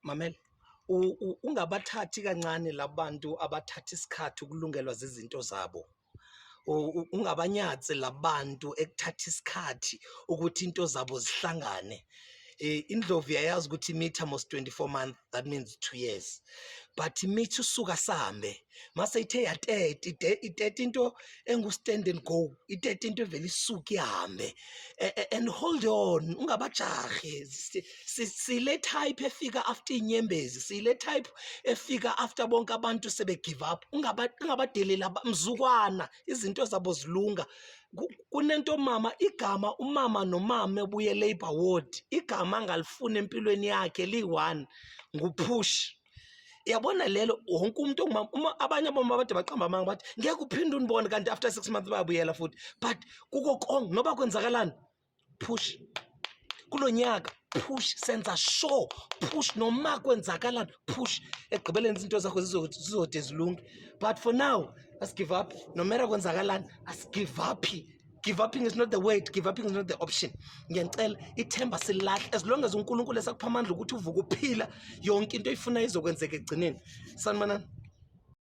Mamela, ungabathathi kancane labantu abathatha isikhathi ukulungelwa zizinto zabo. Ungabanyatsi labantu ekuthatha isikhathi ukuthi into zabo zihlangane. Indlovu yayazi ukuthi imitha mos 24 month, that means 2 years, but imithi usuka sambe mase ithe yateta, iteta into engu stand and go, iteta into evele isuke ihambe. And hold on, ungabajahi. Sile type efika after inyembezi, sile type efika after bonke abantu sebe give up. Ungabadelela mzukwana izinto zabo zilunga. Kunento mama, igama umama nomama ebuye labor ward, igama angalifuna empilweni yakhe liyi-one, ngupush. Yabona lelo, wonke umuntu ongumama, uma abanye abomama abade baqamba amanga bathi ngeke uphinde unibone, kanti after 6 months bayabuyela futhi. But kuko konke, noba kwenzakalani, push kulo nyaka, push, senza sure, push, noma kwenzakalani, push. Ekugqibeleni izinto zakho zizode zilunge. But for now, asi-give up. No matter kwenzakalani, asi-give up. Give upping is not the way, give upping is not the option. Ngiyacela, ithemba silahle. As long as uNkulunkulu esakupha amandla ukuthi uvuke uphila, yonke into oyifunayo izokwenzeka ekugcineni. Sanibonani.